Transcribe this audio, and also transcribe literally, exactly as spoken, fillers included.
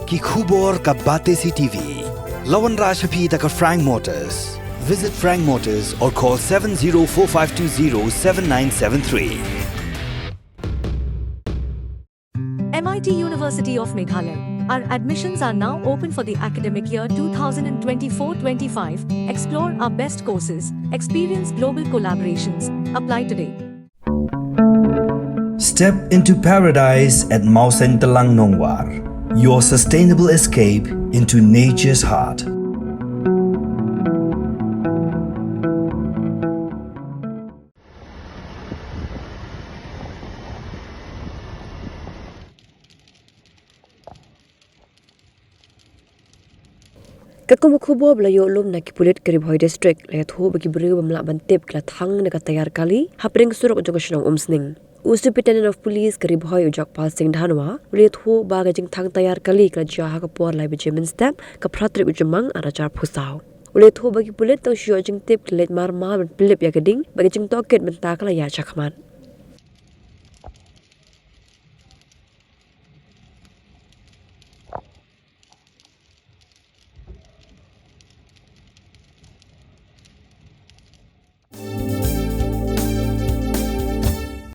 Ki khubor ka Batesi TV. La wanrah sha phi da ka Frank Motors. Visit Frank Motors or call seven zero four five two zero seven nine seven three. M I T University of Meghalaya. Our admissions are now open for the academic year two thousand twenty-four twenty-five. Explore our best courses, experience global collaborations. Apply today. Step into paradise at Mawsyntelang Nongwar, your sustainable escape into nature's heart. Katkum ka khubor ba la ïoh lum na ki pulit ka Ri Bhoi District, la ïathuh ba ki briew bym lah ban tip ki la thang na ka tayar kali hapdeng surok jong ka shnong Umsning. U Superintendent of Police ka Ri Bhoi, u Jagpal Singh Dhanwa, u la ïathuh ba ka jingthang tayar kali ka la jia ha ka por lai baje mynstep ka phra tarik u Jymmang arhajar arphew saw. U la ïathuh ba ki pulit tang shu ïoh jingtip ki la leit marmar ban pynlip ïa ka ding bad ka jingtohkit mynta ka la ïaid shakhmat.